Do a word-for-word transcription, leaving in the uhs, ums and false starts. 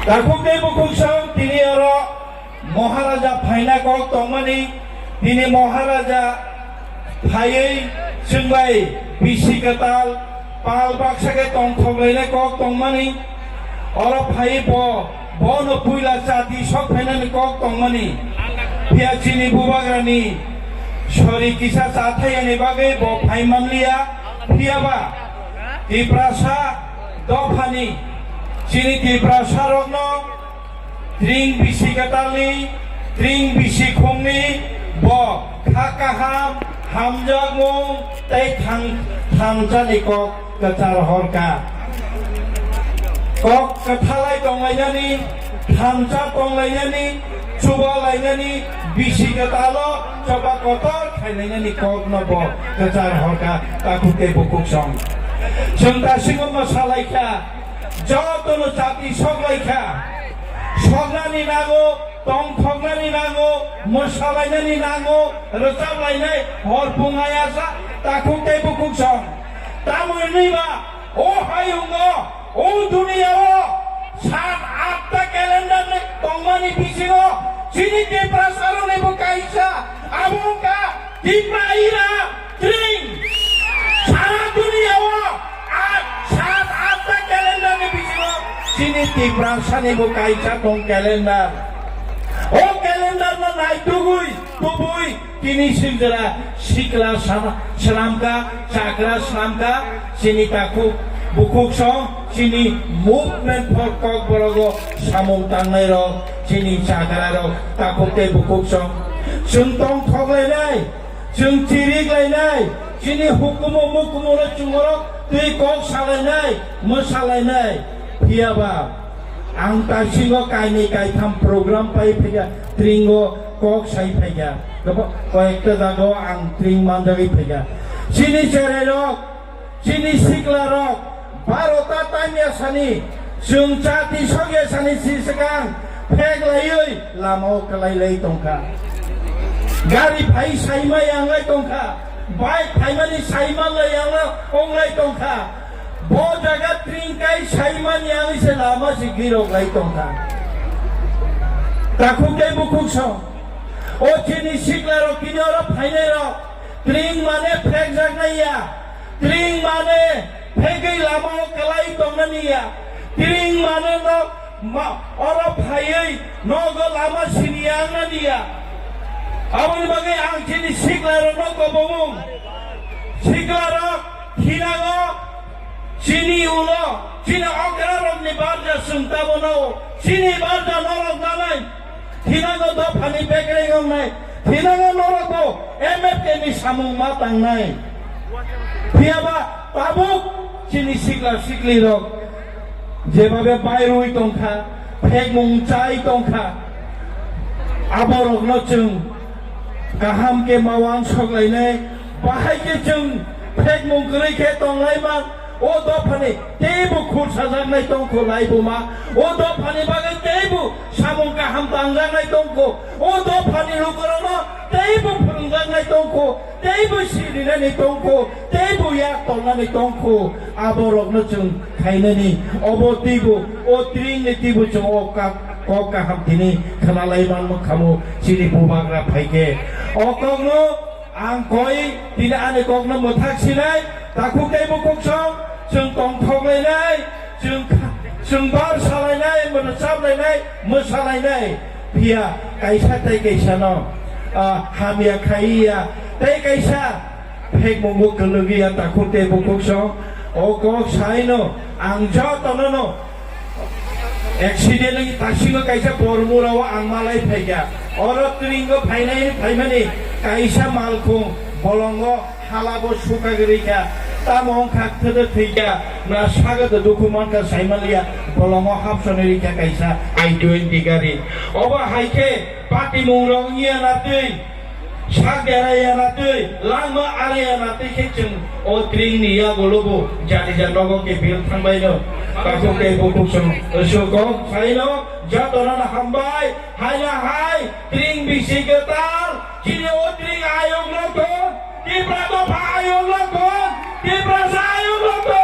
Takhuk tei bukhuk song tini oro Maharaja phaina kok tongmani, tini Maharaja phaiwi chwngbai bisi kwtal pal baksa khe tongthok lainai kok tongmani, oro phaiwi bo, bono puila chati sok phainani kok tongmani. Phiya chini bubagrani sori kisa cha thaiyani bagwi bo phai manliya, phiyaba Tiprasa dophani chini Tiprasa rokno tring bisi kwtalni, tring bisi khungni bo kha kaham, hamjakmung tei thang-, thangjani kok kwchar horkha. Kok kwthalai tonglainani, thansa tonglainani, chubalainani bisi kwtalo choba kotor khailainani kokno bo kwchar horkha, takhuk tei bukhuk song. Chwng dasingo mwsalaikha, jotono chati soklaikha. Soknani nango, tongthoknani nango, mwsalainani nango, rwchablainai hor phung ayasa, takhuk tei bukhuk song. Tamo hwnwi ba, o hayungo, o duniyao sat atta calendar ni tongmani bisingo chini Tiprasarokni bo kaisa, abo wngkha Tipra ira tring. Sara duniyao a sat atta calendar ni bisingo chini Tiprasani bo kaisa tong calendar. O calendar no naitugwi tubui tini swijra sikla sama-, swnamkha, chakra swnamkha, chini takhuk bukhuk song, chini movement for Kokborok o samung tangnai rok, chini chakra rok, takhuk tei bukhuk song. Chwng tongthok lainai, chwng chirik lainai, chini hukumu mukumu no chwng oro twi kok salainai, mwsalainai. Phiyaba ang tasingo kainwi kaitham program pai phaikha, tringo kok sai phaikha. Kobo-, koyekta jagao ang tring manjagwi phaikha. Chini cherai rok, chini sikla rok, barota tamya sani, chwng chati sokya sani si swkang phek laiwi lamao kwlai lai tongkha. Gari phai saima yang lai tongkha, bike phaimani saima lai yang lai ong lai tongkha. Bo jaga tring kai saimani ang se lama se girok lai tongkha. Takhuk tei bukhuk song. O chini sikla rok tini oro phainai rok. Tring mane phekjaknai ya. Tring mane phegwi lama o kwlai tongnani ya. Tring mane no ma-, oro phaiwi nogo lama sini ya wngnani ya. Aboni bagwi ang chini sikla rokno kobomung. Sikla rok thinango. Chini ulo, chini okra rokni barja chwng tabukno, chini barja norok nanai, thinango dophani bekreng wngnai, thinango norokbo M F K ni samung ma tangnai. Phiyaba tabuk chini sikla sikli rok jebabe bairwi tongkha, phekmung chai tongkha, aborokno chwng kaham khe mawang soklainai, bahai khe chwng phekmung kwrwi khe tonglai man. O dophani teibo khursajaknai tongkho laibuma. O dophani bagwi teibo samung kaham tangjaknai tongkho. O dophani lukurokno teibo phwrwngjaknai tongkho, teibo sirinani tongkho, teibo yak tongnani tongkho. Aborokno chwng khainani obo teibo, o tringni teibo chwng o kak-, kok kaham tini khwnalai manmwkhamu chini bubagra phaikhe. O kokno ang koi tini ani kokno mwthak sinai, takhuk tei bukhuk song, chwng tongthok lainai, chwng kha-, chwng bar salainai, mwchap lainai, mwsalainai. Phiya kaisa tei kaisa no, ah, hamya khaiya, tei kaisa phekmungo kwlwgwi ya takhuk tei bukhuk song. O kok saino ang jotono no accident ni tasingo kaisa Bormura o ang malai phaikha. Oro tringo phainai phaimani kaisa malkhung bolongo halabo sukagwi rikha. Tamo wngkha thwdw thwikha, na sagwdw dukhu mankha saimanliya, bolongo hapsonwi rikha kaisa I twenty gari. Obo hai khe patimung rok wngya na twi. Sak deraya na twi, langma araya na twi khe chwng o tringni yagulo bo jani ja nogo khe bil thangbaino. Takhuk tei bukhuk song, sukok saino, jotono no hambai, haina hai, tring bisi kwtal, chini o tring ayok lok thon, Tipra dopha ayok lok thon, Tiprasa ayok lok thon.